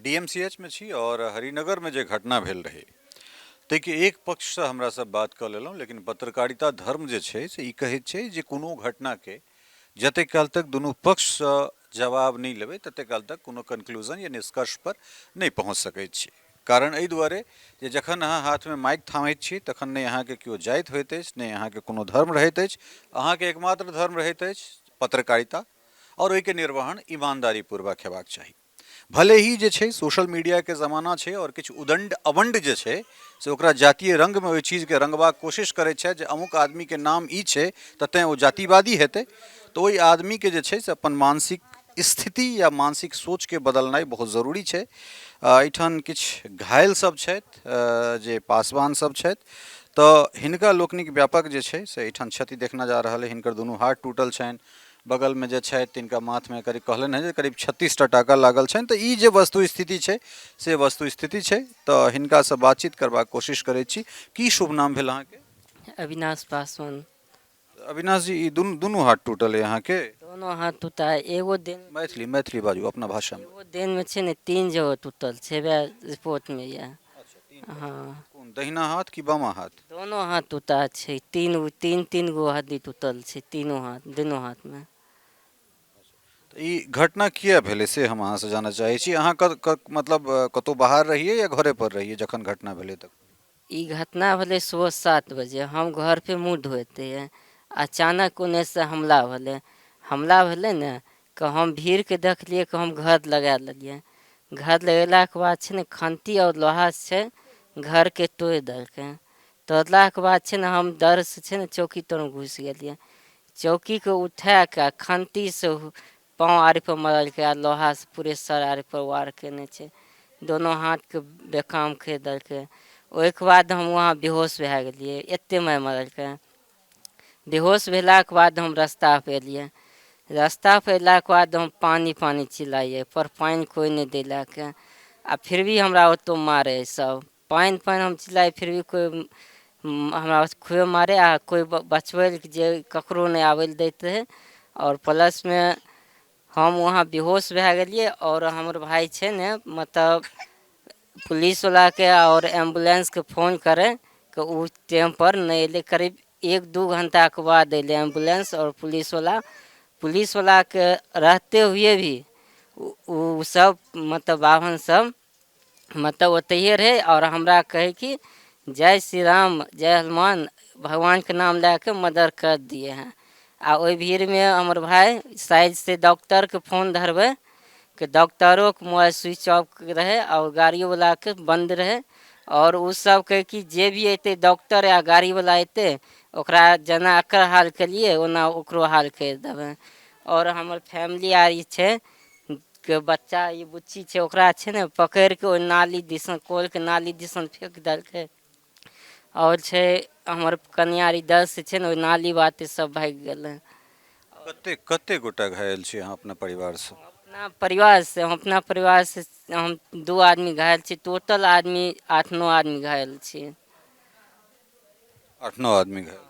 DMCH मे छी आओर हरिनगरमे जे घटना भेल रहै ताहिके एक पक्षसँ हमरा सब बात कऽ लेलहुँ, लेकिन पत्रकारिता धर्म जे छै से ई कहैत छै जे कोनो घटनाके जतेक काल तक दुनू पक्षसँ जवाब नहि लेबै ततेक काल तक कोनो कन्क्लूजन या निष्कर्ष पर नहि पहुँच सकैत छी। कारण एहि दुआरे जे जखन अहाँ हाथमे माइक थामैत छी तखन नहि अहाँके केओ जाति होइत अछि, नहि अहाँके कोनो धर्म रहैत अछि, अहाँके एकमात्र धर्म रहैत अछि पत्रकारिता, आओर ओहिके निर्वहन ईमानदारी पूर्वक हेबाक चाही। भले ही जे छै सोशल मीडियाके जमाना छै आओर किछु उदण्ड अवण्ड जे छै से ओकरा जातीय रङ्गमे ओहि चीजके रङ्गबाक कोशिश करै छथि जे अमुक आदमीके नाम ई छै तऽ तैँ ओ जातिवादी हेतै, तऽ ओहि आदमीके जे छै से अपन मानसिक स्थिति या मानसिक सोचके बदलनाइ बहुत जरूरी छै। एहिठाम किछु घायल सब छथि जे पासवान सब छथि, तऽ हिनका लोकनिक व्यापक जे छै से एहिठाम क्षति देखना जा रहल अइ। हिनकर दुनू हाथ टूटल छनि, बगलमे जे छथि तिनका माथमे करीब कहलनि हेँ जे करीब 36टा टाका लागल छनि। तऽ ई जे वस्तु स्थिति छै से वस्तु स्थिति छै। तऽ हिनकासँ बातचीत करबाक कोशिश करै छी। की शुभ नाम भेल अहाँके? अविनाश पासवान। अविनाश जी, ई दुनू दुनू हाथ टूटल अइ अहाँके? दोनो हाथ टूटा है, एगो दिन। मैथिली मैथिली बाजू, अपना भाषामे। एगो दिनमे छै ने 3 जगह टूटल छै, वएह रिपोर्टमे यऽ। हँ। कोन, दहिना हाथ कि बामा हाथ? दोनो हाथ टूटा छै, तीन तीन गो हड्डी टूटल छै तीनों हाथ, दुनू हाथमे। तऽ ई घटना किया भेलै से हम अहाँसँ जानऽ चाहै छी। अहाँ मतलब कतहु बाहर रहियै या घरे पर रहियै जखन घटना भेलै तखन? ई घटना भेलै सुबह 7 बजे, हम घर पे मुँह धोइत रहियै, अचानक ओन्नेसँ हमला भेलै। हमला भेलै ने तऽ हम भीड़के देखलियै तऽ हम घर लगा लेलियै। घर लगेलाके बाद छै ने खन्ती आओर लोहासँ छै घरके तोड़ि देलकै। तोड़लाके बाद छै ने हम डरसँ छै ने चौकी तरमे घुसि गेलियै। चौकीके उठाके आ खन्तीसँ पाँव आरपर मारलकै आ लोहासँ पूरे सर आरपर वार कयने छै, दोनो हाथके बेकाम करि देलकै। ओहिके बाद हम वहाँ बेहोश भए गेलियै, एतेक मारि मारलकै। बेहोश भेलाके बाद हम रस्तापर एलियै। रस्तापर अयलाके बाद हम पानि पानि चिल्लाइए पर पानि कोइ नहि देलक। आ फिर भी हमरा ओतहु मारै सब, पानि पानि हम चिल्लाइ फिर भी कोइ हमरा खूबे मारै आ कोइ बचबै लए जे ककरो नहि आबै लए दैत रहै। आओर प्लसमे हम वहाँ बेहोश भए गेलियै। आओर हमर भाय छै ने मतलब पुलिसवलाके आओर एम्बुलेंसके फोन करै कि ओ टाइमपर नहि अयलै। करीब 1-2 घण्टाके बाद अयलै एम्बुलेंस आओर पुलिसवला। पुलिसवलाके रहते हुए भी ओ सब मतलब बाभन सब मतलब ओतहिए रहै। आओर हमरा कहै कि जय श्री राम जय हनुमान भगवानके नाम लए कऽ मदद कर दिए हैं। आ ओहि भीड़मे हमर भाय साइडसँ डॉक्टरके फोन धरबै कि डॉक्टरोके मोबाइल स्विच ऑफ रहै आओर गाड़ियोवलाके बन्द रहै। आओर ओ सब कहै कि जे भी अयतै डॉक्टर या गाड़ीवला अयतै ओकरा जेना एकर हाल केलियै ओना ओकरो हाल करि देबै। आओर हमर फैमिली आर ई छै के बच्चा ई बुच्ची छै ओकरा छै ने पकड़िके ओहि नाली दिसन कलके नाली दिसन फेक देलकै। आओर छै हमर कनिआँ आर इधरसँ छै ने ओहि नाली बाटे सब भागि गेलै। कते कते गोटा घायल छी अहाँ अपना परिवारसँ? अपना परिवारसँ हम अपना परिवारसँ हम 2 आदमी घायल छी, टोटल आदमी 8-9 आदमी घायल छी। 8-9 आदमी घायल।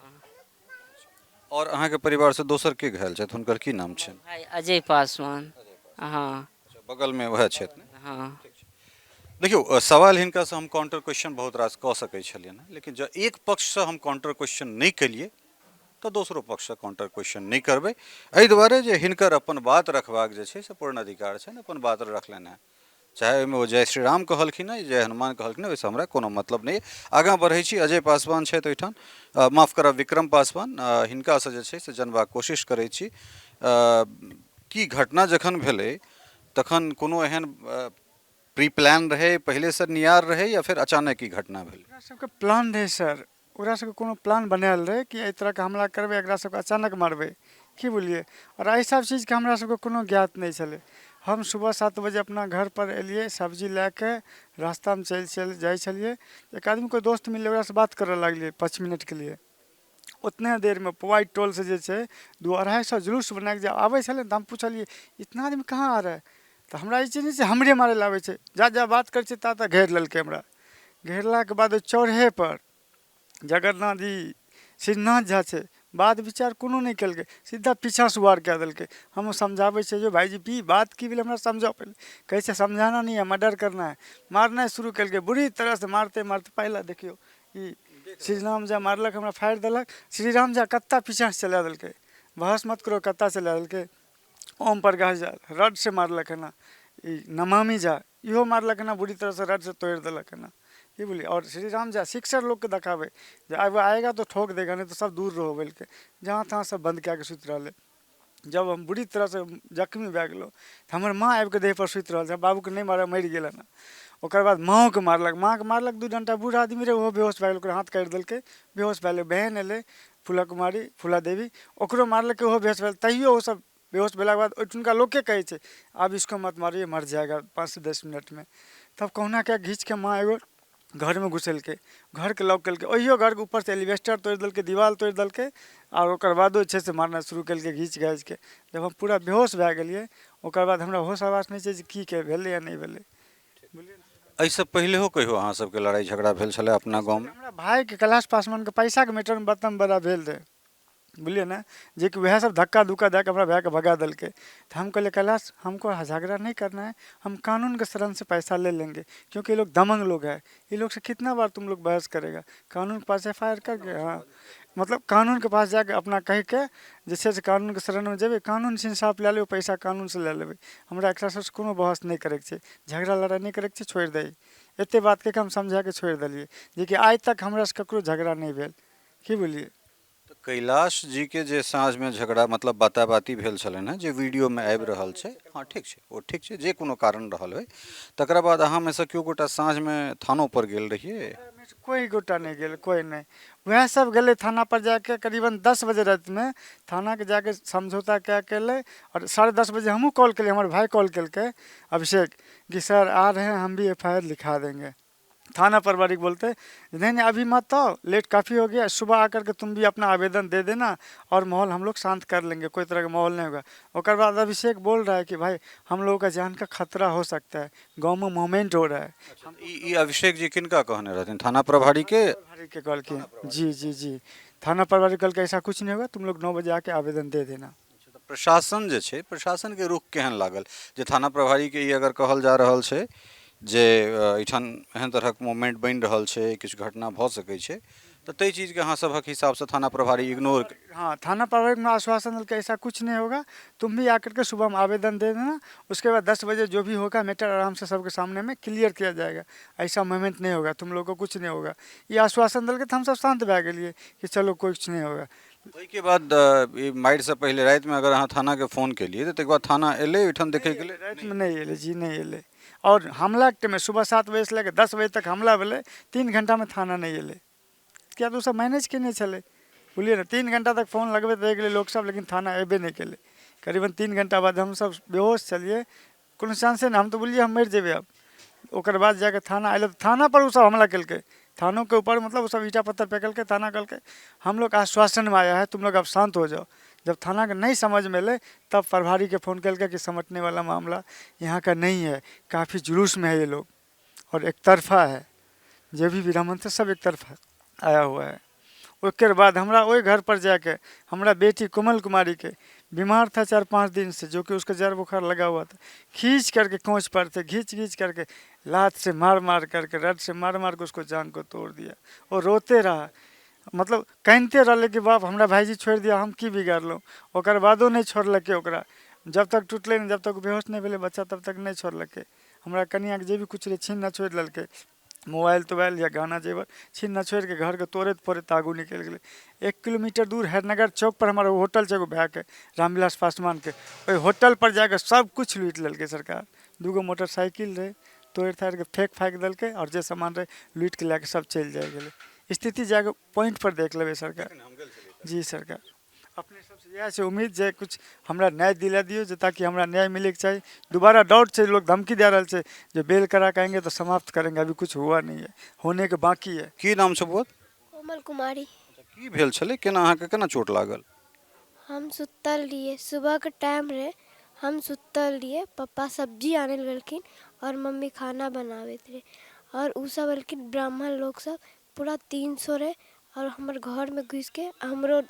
और अहाँके परिवारसँ दोसर के घायल छथि, हुनकर की नाम छनि? भाई अजय पासवान। हँ। बगलमे वएह छथि ने? हँ। देखियौ, सवाल हिनकासँ हम काउंटर क्वेश्चन बहुत रास कऽ सकै छलियनि हँ, लेकिन जँ एक पक्षसँ हम काउंटर क्वेश्चन नहि केलियै तऽ दोसरो पक्षसँ काउंटर क्वेश्चन नहि करबै, एहि दुआरे जे हिनकर अपन बात रखबाक जे छै से पूर्ण अधिकार छनि, अपन बात रखलनि हँ, चाहे ओहिमे ओ जय श्री राम कहलखिन हँ जय हनुमान कहलखिन हँ, ओहिसँ हमरा कोनो मतलब नहि। आगाँ बढ़ै छी, अजय पासवान छथि ओहिठाम, माफ करब विक्रम पासवान, हिनकासँ जे छै से जनबाक कोशिश करै छी कि घटना जखन भेलै तखन कोनो एहन प्री प्लान रहै, पहिलेसँ नियार रहै या फेर अचानक ई घटना भेलै? ओकरा सबके प्लान रहै सर, ओकरा सबके कोनो प्लान बनायल रहै कि एहि तरहके हमला करबै, एकरा सबके अचानक मारबै, की बुझलियै। आओर एहि सब चीजके हमरा सबके कोनो ज्ञात नहि छलै। हम सुबह 7 बजे अपना घरपर एलियै, सब्जी लए कऽ रास्तामे चलि चलि जाइ छलियै, एक आदमीके दोस्त मिललै, ओकरासँ बात करऽ लागलियै 5 मिनटके लिए। उतने देरमे पुवाइ टोलसँ जे छै 200-250 जुलूस बनाकऽ जे आबै छलै तऽ हम पुछलियै इतना आदमी कहाँ आ रहा है, तऽ हमरा ई चीज नहि छै हमरे मारै लए आबै छै। जा जा बात करै छियै ता ता घेर लेलकै हमरा। घेरलाके बाद ओहि चौराहेपर जगन्नाथ जी श्रीनाथ झा छै, बात विचार कोनो नहि केलकै, सीधा पीछाँसँ वार कए देलकै। हम समझाबै छियै, यौ भाइजी ई बात की भेलै, हमरा समझाउ पहिले। कहै छै समझाना नहीं है, मर्डर करना है। मारनाइ शुरू केलकै बुरी तरहसँ, मारते मारते पहिले देखियौ ई श्रीराम झा मारलक, हमरा फाड़ि देलक। श्रीराम झा कत्ता पीछाँसँ चला देलकै, बहस मत करो, कत्ता चला देलकै। ओम प्रकाश झा रडसँ मारलक एना। ई नमामि झा इहो मारलक एना, बुरी तरहसँ रडसँ तोड़ि देलक एना, की बुझलियै। आओर श्रीराम झा सिक्सर लोकके देखाबै जे आब आएगा तो ठोक देगा, नहीं तो सब दूर रहो बोलिके जहाँ तहाँ सब बन्द कए कऽ सुति रहलै। जब हम बुरी तरहसँ जख्मी भए गेलहुँ तऽ हमर माँ आबिकऽ देहपर सुति रहल छै, बाबूके नहि मारऽ, मरि गेल हन। ओकर बाद माँओके मारलक, माँके मारलक दू डण्टा, बूढ़ आदमी रहै, ओहो बेहोश भए गेल, ओकर हाथ काटि देलकै, बेहोश भए गेलै। बहन एलै फूला कुमारी, फूला देवी, ओकरो मारलकै, ओहो बेहोश भेल। तैयो ओसभ बेहोश भेलाके बाद ओहिठुनका लोके कहै छै आब इसको मत मारिए, मर जाएगा 5 से 10 मिनटमे। तब कहुनाके घीचके माँ एगो घरमे घुसेलकै, घरके लॉक केलकै। ओहियो घरके ऊपरसँ एलिवेस्टर तोड़ि देलकै, दीवाल तोड़ि देलकै, आओर ओकर बादो जे छै से मारनाइ शुरू केलकै घीच घाचिके। जब हम पूरा बेहोश भए गेलियै, ओकर बाद हमरा होश हवास नहि छै जे की के भेलै या नहि भेलै। एहिसँ पहिलेहो कहियो अहाँ सबके लड़ाइ झगड़ा भेल छलै अपना गाँवमे? हमरा भाइके कैलाश पासवानके पैसाके मैटरमे बतम बड़ा भेल रहै, बुझलियै ने, जेकि वएह सब धक्का धुक्का दए कऽ हमरा भायके भगा देलकै। तऽ हम कहलियै कैलाश, हमको झगड़ा नहीं करना है, हम कानून के शरण से पैसा ले लेंगे, क्योंकि ये लोग दबंग लोग है, ये लोग से कितना बार तुम लोग बहस करेगा। कानून के पास एफ I R करके, हाँ, मतलब कानूनके पास जाके अपना कहिके जे छै से कानूनके शरणमे जेबै, कानूनसँ इंसाफ लए लेबै, पैसा कानूनसँ लए लेबै। हमरा एकरा सबसँ कोनो बहस नहि करैके छै, झगड़ा लड़ाइ नहि करैके छै, छोड़ि दही। एते बात कहिके हम समझाके छोड़ि देलियै, जेकि आइ तक हमरासँ ककरो झगड़ा नहि भेल, की बुझलियै। तऽ कैलाश जीके जे साँझमे झगड़ा, मतलब बाताबाती भेल छलनि हेँ, जे वीडियोमे आबि रहल छै, हँ ठीक छै, ओ ठीक छै, जे कोनो कारण रहल होइ, तकरा बाद अहाँमे सँ केओ गोटा साँझमे थानोपर गेल रहियै? कोइ गोटा नहि गेल, कोइ नहि। वएह सब गेलै थाना पर जाके करीबन 10 बजे रातिमे थानाके जाके समझौता कए के एलै। आओर 10:30 बजे हमहूँ कॉल केलियै, हमर भाय कॉल केलकै अभिषेक कि सर आ रहे हैं, हम भी एफ I R लिखा देंगे। थाना प्रभारी बोलते नहीं नहीं, अभी मत आओ, लेट काफ़ी हो गया, सुबह आकर के तुम भी अपना आवेदन दे देना और माहौल हम लोग शांत कर लेंगे, कोई तरह का माहौल नहीं होगा। ओकर बाद अभिषेक बोल रहा है कि भाई, हम लोगों का जान का खतरा हो सकता है, गाँव में मूवमेंट हो रहा है। ई ई अभिषेक जी किनका कहने रहथिन, थाना प्रभारीके? प्रभारी के कहलखिन। जी जी जी, थाना प्रभारी कहलकै ऐसा कुछ नहीं होगा, तुम लोग 9 बजे आके आवेदन दे देना। तऽ प्रशासन जे छै, प्रशासनके रुख केहन लागल जे थाना प्रभारीके ई अगर कहल जा रहल छै जे एहिठाम एहन तरहक मूवमेंट बनि रहल छै, किछु घटना भऽ सकै छै, तऽ ताहि चीजके अहाँ सभक हिसाबसँ थाना प्रभारी इग्नोर? हाँ, थाना प्रभारी में आश्वासन देलकै ऐसा कुछ नहीं होगा, तुम भी आकर के सुबह में आवेदन दे देना, उसके बाद 10 बजे जो भी होगा मैटर आराम से सबके सामने में क्लियर किया जाएगा, ऐसा मूवमेंट नहीं होगा, तुम लोग को कुछ नहीं होगा। ये आश्वासन देलकै तऽ हमसब शान्त भए गेलियै कि चलो कुछ नहीं होगा। ओहिके बाद ई मारिसँ पहिले रातिमे अगर अहाँ थानाके फोन केलियै तऽ ताहिके बाद थाना एलै ओहिठाम देखैके लेल? रातिमे नहि एलै जी, नहि एलै। आओर हमलाके टाइममे सुबह 7 बजेसँ लए कऽ 10 बजे तक हमला भेलै, 3 घण्टामे थाना नहि एलै, किया तऽ ओसब मैनेज केने छलै, बुझलियै ने। 3 घण्टा तक फोन लगबैत रहि गेलै लोकसब, लेकिन थाना अयबे नहि केलै। करीबन 3 घण्टा बाद हमसब बेहोश छलियै, कोनो चांसे नहि, हम तऽ बुझलियै हम मरि जेबै आब। ओकर बाद जाके थाना अयलै तऽ थाना पर ओसब हमला केलकै, थानोके ऊपर मतलब ओसब ईंटा पत्थर फेकलकै। थाना कहलकै हम लोग आश्वासन में आया है, तुम लोग अब शांत हो जाओ। जब थानाके नहीं समझ में एलै तब प्रभारीके फोन केलकै कि समेटने वाला मामला यहाँ का नहीं है, काफ़ी जुलूस में है ये लोग और एक तरफा है, जे भी ब्राह्मण थे सब एक तरफा आया हुआ है। ओकर बाद हमरा ओहि घर पर जाके हमरा बेटी कोमल कुमारी के बीमार था 4-5 दिन से, जो कि उसका जर बुखार लगा हुआ था, खींच करके कोच पर थे घींच घींच करके लात से मार मार करके, रड से मार मार के उसको जान को तोड़ दिया। और रोते रहा, मतलब कानिते रहलै कि बाप हमरा भाइजी छोड़ि दिया, हम की बिगाड़लहुँ। ओकर बादो नहि छोड़लकै ओकरा, जब तक टूटलै नहि, जब तक बेहोश नहि भेलै बच्चा, तब तक नहि छोड़लकै। हमरा कनिआँके जे भी किछु रहै छीन छोड़ि लेलकै, मोबाइल तोबाइल या गहना जेवर छीन छोड़िके घरके तोड़ैत फोड़ैत आगू निकलि गेलै। 1 किलोमीटर दूर हरिनगर चौक पर हमर होटल छै एगो भायके, रामविलास पासवानके, ओहि होटल पर जाके सब किछु लूटि लेलकै सरकार। दूगो मोटरसाइकिल रहै, तोड़ि ताड़िके फेक फाकि देलकै आओर जे सामान रहै लूटिके लए कऽ सब चलि जाइ गेलै। स्थिति जाके पॉइंट पर देख लेबै सरकार। जी सरकार, अपने सबसँ इएह छै उम्मीद जे किछु हमरा न्याय दिला दियौ, जे ताकि हमरा न्याय मिलैके चाही। दोबारा डाउट छै, लोग धमकी दए रहल छै जे बेल करा के आएंगे तो समाप्त करेंगे। अभी कुछ हुआ नहीं है, होने के बाकी है। की नाम छै बौआ? कोमल कुमारी। की भेल छलै, केना अहाँके केना चोट लागल? हम सुतल रहियै, सुबहके टाइम रहै, हम सुतल रहियै। पप्पा सब्जी आनै लए गेलखिन आओर मम्मी खाना बनाबैत रहै आओर ओसब एलखिन ब्राह्मण लोक सब, पूरा 300 रहै आओर हमर घरमे घुसिके हमरो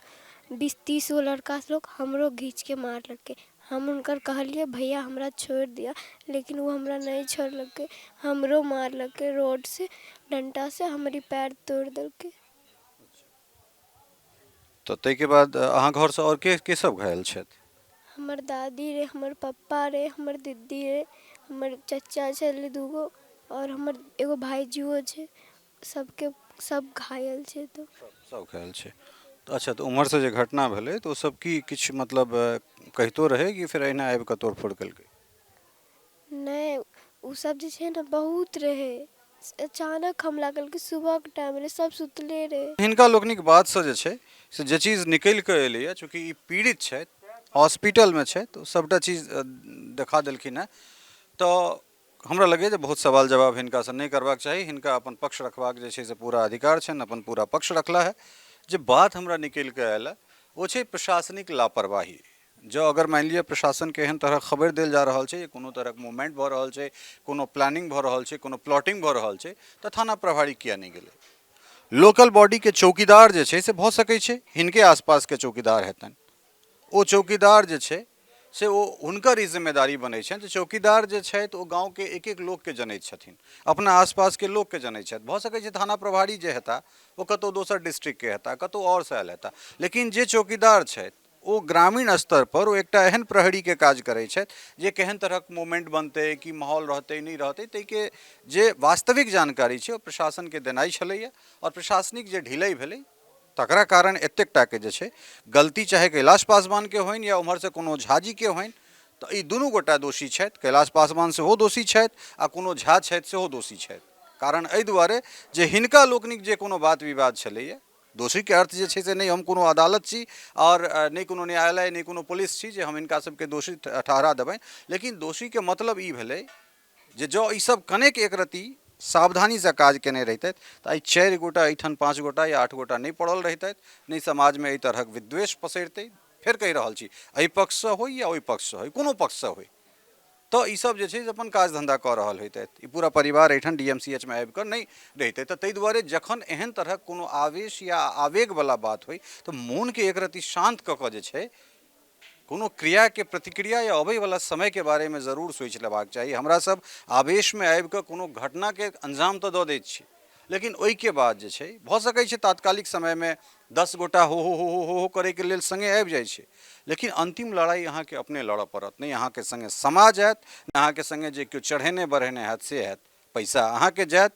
20-30 गो लड़का लोग हमरो घीचके मारलकै। हम हुनकर कहलियै भैया हमरा छोड़ि दिअ, लेकिन ओ हमरा नहि छोड़लकै, हमरो मारलकै रोडसँ डण्टासँ, हमर ई पयर तोड़ि देलकै। तऽ ताहिके बाद अहाँ घरसँ आओर के के सब घायल छथि? हमर दादी रे, हमर पप्पा रे, हमर दीदी रे, हमर चचा छलै 2 गो आओर हमर एगो भाइजियो छै, सबके सब घायल छै। तऽ सब घायल छै। अच्छा, तऽ उम्हरसँ जे घटना भेलै तऽ ओ सब की किछु मतलब कहितो रहै कि फेर एहिना आबि कऽ तोड़फोड़ केलकै? नहि, ओ सब जे छै ने बहुत रहै, अचानक हमला केलकै। सुबहके टाइम रहै, सब सुतले रहै। हिनका लोकनिक बातसँ जे छै से जे चीज निकलि कऽ एलैए, चूँकि ई पीड़ित छथि, हॉस्पिटलमे छथि, तऽ सभटा चीज देखा देलखिन हेँ। तऽ हमरा लगैए जे बहुत सवाल जवाब हिनकासँ नहि करबाक चाही। हिनका अपन पक्ष रखबाक जे छै से पूरा अधिकार छनि, अपन पूरा पक्ष रखला है। जे बात हमरा निकलि कऽ आयल है ओ छै प्रशासनिक लापरवाही। जँ अगर मानि लिअ प्रशासनके एहन तरहक खबरि देल जा रहल छै जे कोनो तरहक मूवमेंट भऽ रहल छै, कोनो प्लानिंग भऽ रहल छै, कोनो प्लॉटिंग भऽ रहल छै, तऽ थाना प्रभारी किया नहि गेलै? लोकल बॉडीके चौकीदार जे छै से भऽ सकै छै हिनके आसपासके चौकीदार हेतनि। ओ चौकीदार जे छै से ओ हुनकर ई जिम्मेदारी बनै छनि जे चौकीदार जे छथि ओ गाँवके एक एक लोकके जनैत छथिन, अपना आसपासके लोकके जनैत छथि। भऽ सकै छै थाना प्रभारी जे हेताह ओ कतहु दोसर डिस्ट्रिक्टके हेताह, कतहु आओरसँ आयल हेताह, लेकिन जे चौकीदार छथि ओ ग्रामीण स्तर पर ओ एकटा एहन प्रहरीके काज करै छथि जे केहन तरहक मूवमेंट बनतै, की माहौल रहतै, नहि रहतै, ताहिके जे वास्तविक जानकारी छै ओ प्रशासनके देनाइ छलैए। आओर प्रशासनिक जे ढिलइ भेलै तकरा कारण एतेक टाके जे छै गलती, चाहे कैलाश पासवानके होइन या उम्हरसँ कोनो झाजीके होइन, तऽ ई दुनू गोटा दोषी छथि। कैलाश पासवान सेहो दोषी छथि आ कोनो झा छथि सेहो दोषी छथि। कारण एहि दुआरे जे हिनका लोकनिक जे कोनो बात विवाद छलैए, दोषीके अर्थ जे छै से नहि हम कोनो अदालत छी आओर नहि कोनो न्यायालय, नहि कोनो पुलिस छी जे हम हिनका सबके दोषी ठहरा देबनि, लेकिन दोषीके मतलब ई भेलै जे जँ ईसब कनेक एक रत्ती सावधानीसँ काज केने रहितथि तऽ आइ 4 गोटा एहिठाम 5 गोटा या 8 गोटा नहि पड़ल रहितथि, नहि समाजमे एहि तरहक विद्वेष पसरितै। फेर कहि रहल छी, एहि पक्षसँ होइ या ओहि पक्षसँ होइ, कोनो पक्षसँ होइ, तऽ ईसब जे छै से अपन काज धन्धा कऽ रहल होइतथि, ई पूरा परिवार एहिठाम डी एम सी एच मे आबि कऽ नहि रहितै। तऽ ताहि दुआरे जखन एहन तरहक कोनो आवेश या आवेगवला बात होइ तऽ मोनके एक रत्ती शान्त कऽ कऽ जे छै कोनो क्रियाके प्रतिक्रिया या अबैवला समयके बारेमे जरूर सोचि लेबाक चाही। हमरा सब आवेशमे आबि कऽ कोनो घटनाके अंजाम तऽ दऽ दैत छी, लेकिन ओहिके बाद जे छै भऽ सकै छै तात्कालिक समयमे 10 गोटा हो हो हो हो हो हो करैके लेल सङ्गे आबि जाइ छै, लेकिन अन्तिम लड़ाइ अहाँके अपने लड़ऽ पड़त। नहि अहाँके सङ्गे समाज आयत, नहि अहाँके सङ्गे जे केओ चढ़ेने बढ़ेने हैत से हैत। पैसा अहाँके जायत,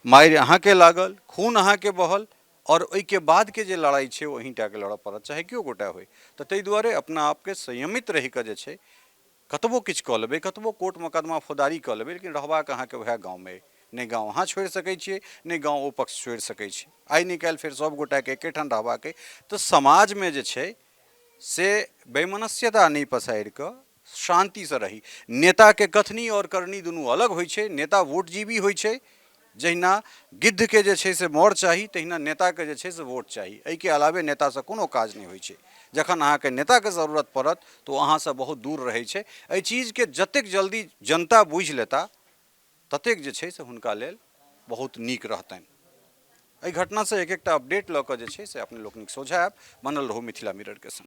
मारि अहाँके लागल, खून अहाँके बहल, आओर ओहिके बादके जे लड़ाइ छै ओ अहीँटाके लड़ऽ पड़त, चाहे केओ गोटा होइ। तऽ ताहि दुआरे अपना आपके संयमित रहिकऽ जे छै कतबो किछु कऽ लेबै, कतबो कोर्ट मोकदमा फौदारी कऽ लेबै, लेकिन रहबाक अहाँके वएह गाँवमे अइ। नहि गाँव अहाँ छोड़ि सकै छियै, नहि गाँव ओ पक्ष छोड़ि सकै छै। आइ नहि काल्हि फेर सभ गोटाके एकेठाम रहबाक अइ। तऽ समाजमे जे छै से वैमनस्यता नहि पसारि कऽ शान्तिसँ रही। नेताके कथनी आओर करनी दुनू अलग होइ छै। नेता वोटजीवी होइ छै। जहिना गिद्धके जे छै से मर चाही, तहिना नेताके जे छै से वोट चाही। एहिके अलावे नेतासँ कोनो काज नहि होइ छै। जखन अहाँके नेताके जरूरत पड़त तऽ ओ अहाँसँ बहुत दूर रहै छै। एहि चीजके जतेक जल्दी जनता बुझि लेता ततेक जे छै से हुनका लेल बहुत नीक रहतनि। एहि घटनासँ एक एकटा अपडेट लऽ कऽ जे छै से अपने लोकनिक सोझा आयब। बनल रहू मिथिला मिररके संग।